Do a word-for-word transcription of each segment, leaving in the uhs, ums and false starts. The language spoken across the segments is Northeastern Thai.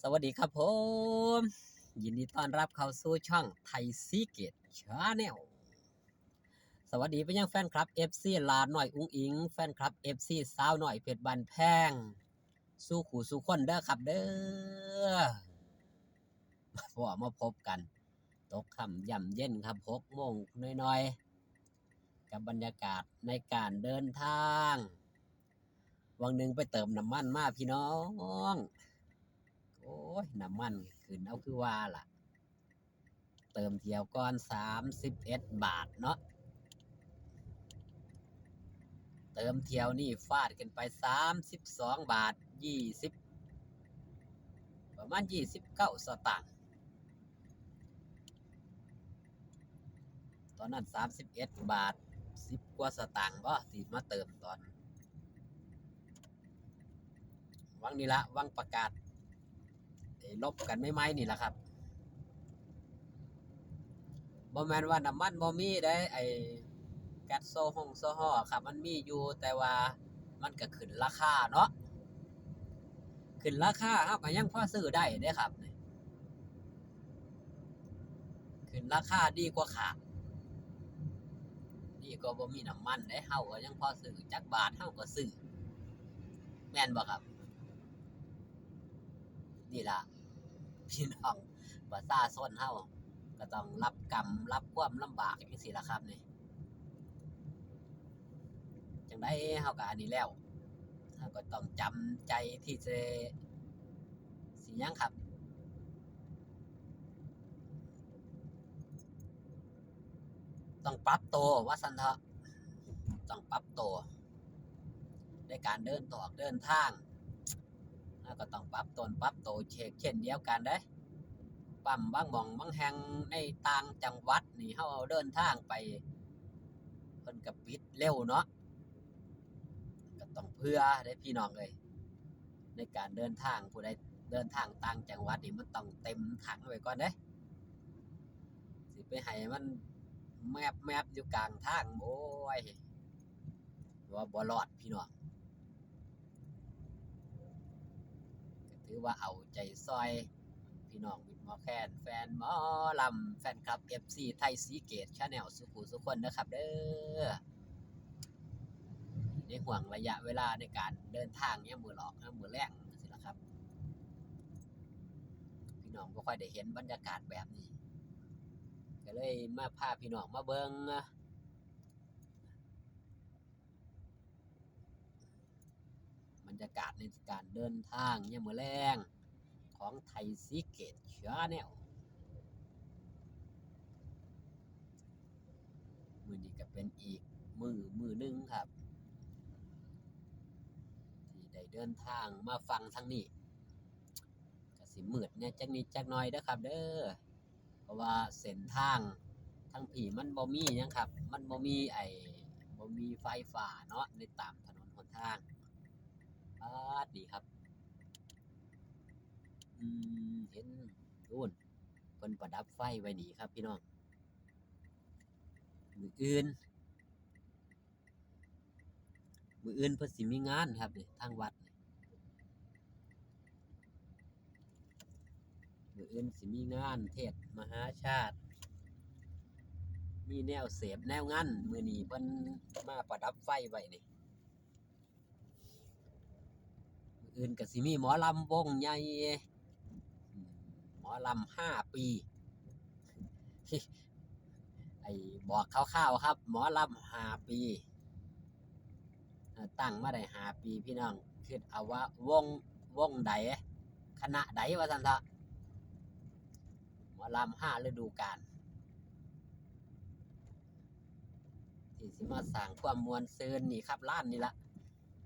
สวัสดีครับผม ยินดีต้อนรับเข้าสู่ช่องไทยซีเกตชาแนล สวัสดีไปยังแฟนคลับ เอฟซี หลาน้อยอุ๋งอิ๋ง แฟนคลับ เอฟซี สาวน้อยเพชรบ้านแพง สู่คู่สู่คนเด้อครับเด้อ มาพ้อมาพบกัน ตกค่ำย่ำเย็นครับ หกโมงหน่อยๆ กับบรรยากาศในการเดินทาง วังหนึ่งไปเติมน้ำมันมาพี่น้อง โอ้ย น้ำมันขึ้นเอาคือว่าล่ะ เติมเที่ยวก่อน สามสิบเอ็ดบาทเนาะ เติมเที่ยวนี่ฟาดขึ้นไป สามสิบสองบาท ยี่สิบ ประมาณ ยี่สิบเก้าสตางค์ ตอนนั้น สามสิบเอ็ดบาท สิบกว่าสตางค์บ่ ที่มาเติมตอน วังนี่ละ วังประกาศ ไอ้ลบกันใหม่ๆนี่ล่ะครับ บ่แม่นว่าน้ำมันบ่มีเด้ ไอ้แก๊สโซฮงโซฮอล์ครับ มันมีอยู่ แต่ว่ามันก็ขึ้นราคาเนาะ ขึ้นราคา เฮาก็ยังพอซื้อได้เด้ครับ นี่ ขึ้นราคาดีกว่าขาด ดีกว่าบ่มีน้ำมันเด้ เฮาก็ยังพอซื้อ จักบาทเฮาก็ซื้อ แม่นบ่ครับ นี่ล่ะ พี่น้องประชาชนเฮาก็ต้องรับกรรม รับความลำบากจั่งซี้ล่ะครับนี่ จั่งใดเฮาก็อันนี้แล้ว เฮาก็ต้องจำใจที่จะ สิหยังครับ ต้องปรับตัวว่าซั่นเถาะ ต้องปรับตัว ในการเดินตอกเดินทาง เฮาก็ต้องปรับตนปรับตัวเช่น เช่นเดียวกันเด้ ปั๊มบางหม่องบางแห่งในต่างจังหวัดนี่ เฮาเดินทางไป เพิ่นก็ปิดเร็วเนาะ ก็ต้องเผื่อเด้พี่น้องเอ้ย ในการเดินทาง ผู้ใดเดินทางต่างจังหวัดนี่ มันต้องเต็มถังไว้ก่อนเด้ สิไปให้มันแมบๆอยู่กลางทาง โอ้ย ว่าบ่รอดพี่น้อง ก็ถือว่าเอาใจซ่อย พี่น้องมิตรหมอแคน แฟนหมอลำ แฟนคลับ เอฟซี ไทยศรีเกตชาแนล สู่ผู้สู่คนนะครับเด้อ ในห่วงระยะเวลาในการเดินทางยามมื้อหลอกยามมื้อแลงจั่งซี้ล่ะครับ พี่น้องบ่ค่อยได้เห็นบรรยากาศแบบนี้ ก็เลยมาพาพี่น้องมาเบิ่ง บรรยากาศในการเดินทางยามมื้อแลงของไทยศรีเกตชาแนล มื้อนี้ก็เป็นอีกมื้อ มื้อหนึ่งครับ ที่ได้เดินทางมาฟังทางนี้ ก็สิมืดแหน่จักนิดจักหน่อยเด้อครับเด้อ เพราะว่าเส้นทางทางพี้มันบ่มีหยังครับ มันบ่มีไอ้ บ่มีไฟฟ้าเนาะ ในตามถนนหนทาง ป๊าด นี่ครับ อืม เห็น โอ้น เพิ่นประดับไฟไว้นี่ครับพี่น้อง มื้ออื่น มื้ออื่นเพิ่นสิมีงานครับนี่ ทางวัดนี่ มื้ออื่นสิมีงานเทศน์มหาชาติ มีแนวเสพแนวงัน มื้อนี้เพิ่นมาประดับไฟไว้นี่ มื้ออื่นก็สิมีหมอลำวงใหญ่ หมอลำห้าปี ไอ้บอกคร่าวๆครับ หมอลำห้าปี เอ่อ ตั้งมาได้ห้าปี พี่น้องคิดเอาว่าวง วงใด คณะใดว่าซั่นเถาะ หมอลำห้าฤดูกาล ที่สิมาสร้างความม่วนซื่นนี่ครับ ลานนี่ละ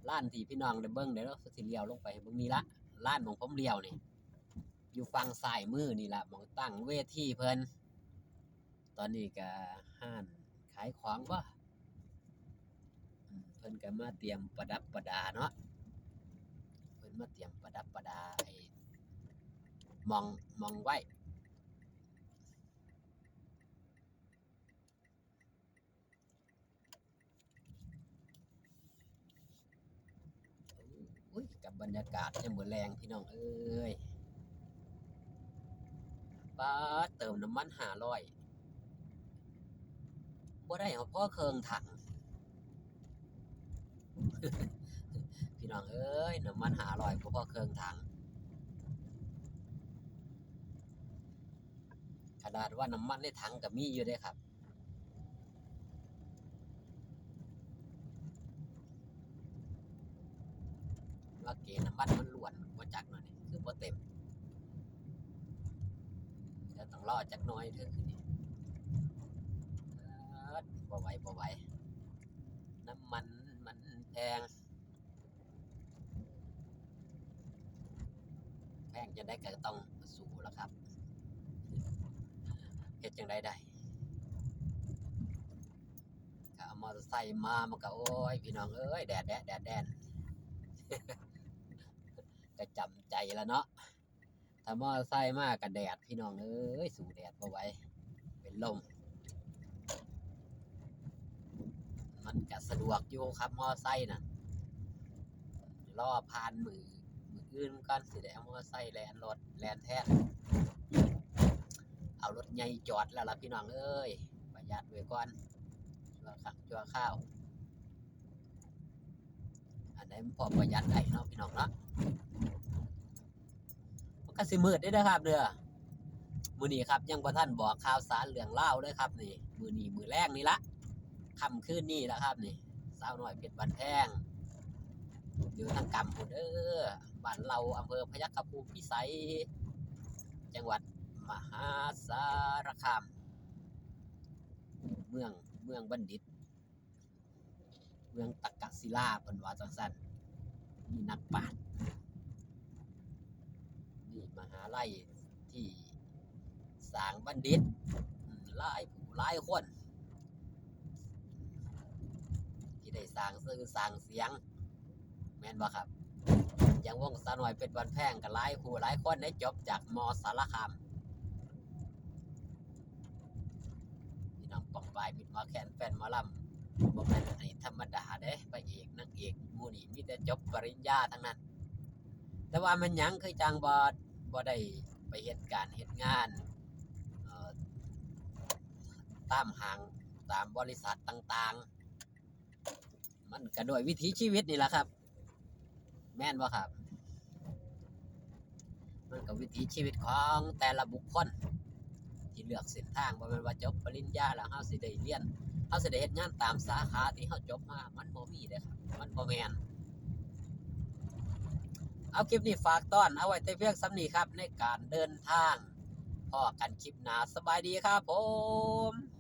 ลานที่พี่น้องได้เบิ่ง เดี๋ยวเราสิเลี้ยวลงไปให้เบิ่งนี่ละ ลานหม่องผมเลี้ยวนี่ อยู่ฝั่งซ้ายมือนี่ละ หม่องตั้งเวทีเพิ่น ตอนนี้ก็ร้านขายของบ่ อืม เพิ่นก็มาเตรียมประดับประดาเนาะ เพิ่นมาเตรียมประดับประดาไอ้หม่อง หม่องไว้ โอ้ย กับบรรยากาศยามมื้อแลงพี่น้องเอ้ย ป๊าด เติมน้ำมันห้าร้อย บ่ได้เอาพอเครื่องถัง พี่น้องเอ้ย น้ำมันห้าร้อยบ่พอเครื่องถัง ขนาดว่าน้ำมันในถังก็มีอยู่เด้ครับ ว่าเกณฑ์น้ำมันมันล้วนบ่จักหน่อยนี่ คือบ่เต็ม เดี๋ยวต้องรอจักหน่อยเด้อคืนนี้ เอิ้น บ่ไหว บ่ไหว น้ำมันมันแพง แพงจั่งใดก็ต้องสู้ล่ะครับ เฮ็ดจั่งใดได้ ก็เอามอเตอร์ไซค์มา มันก็ โอ้ย พี่น้องเอ้ย แดดแดด แดดแดด ก็จำใจแล้วเนาะ ถ้ามอเตอร์ไซค์มาก็แดด พี่น้องเอ้ย สู้แดดบ่ไหว เป็นลม มันก็สะดวกอยู่ครับ มอเตอร์ไซค์น่ะ รอผ่านมื้อ มื้ออื่นก่อน สิได้เอามอเตอร์ไซค์แล่นรถ แล่นแทน เอารถใหญ่จอดแล้วล่ะ พี่น้องเอ้ย ประหยัดไว้ก่อน ชั่วครั้งชั่วคราว อันใดมันพอประหยัดได้เนาะ พี่น้องเนาะ มันก็สิมืดเด้อครับเด้อ มื้อนี้ครับ ยังบ่ทันบอกข่าวสารเรื่องราวเลยครับนี่ มื้อนี้มื้อแลงนี่ละ ค่ำคืนนี้ละครับนี่ สาวน้อยเพชรบ้านแพง อยู่ทางกำพุ้นเด้อ บ้านเหล่า อำเภอพยัคฆภูมิพิสัย จังหวัดมหาสารคาม เมือง เมืองบัณฑิต เมืองตักกศิลา เพิ่นว่าจั่งซั้น มีนักปราชญ์ มีมหาลัยที่สร้างบัณฑิต อืม หลายผู้หลายคน ที่ได้สร้างชื่อสร้างเสียง แม่นบ่ครับ อย่างวงสาวน้อยเพชรบ้านแพงก็หลายผู้หลายคนได้จบจาก ม.สารคาม พี่น้องป้องปายมิตรหมอแคนแฟนหมอลำ บ่แม่นอันนี้ธรรมดาเด้ พระเอกนางเอกหมู่นี้มีแต่จบปริญญาทั้งนั้น แต่ว่ามันหยังคือจั่งบ่ บ่ได้ไปเฮ็ดการเฮ็ดงาน เอ่อ ตามห้าง ตามบริษัทต่างๆ มันก็ด้วยวิถีชีวิตนี่ล่ะครับ แม่นบ่ครับ มันก็วิถีชีวิตของแต่ละบุคคล ที่เลือกเส้นทาง บ่แม่นว่าจบปริญญาแล้วเฮาสิได้เรียน เฮาสิได้เฮ็ดงานตามสาขาที่เฮาจบมา มันบ่มีเด้ครับ มันบ่แม่น เอาคลิปนี้ฝากต้อนเอาไว้แต่เพียงส่ำนี้ครับ ในการเดินทาง พ้อกันคลิปหน้า สบายดีครับผม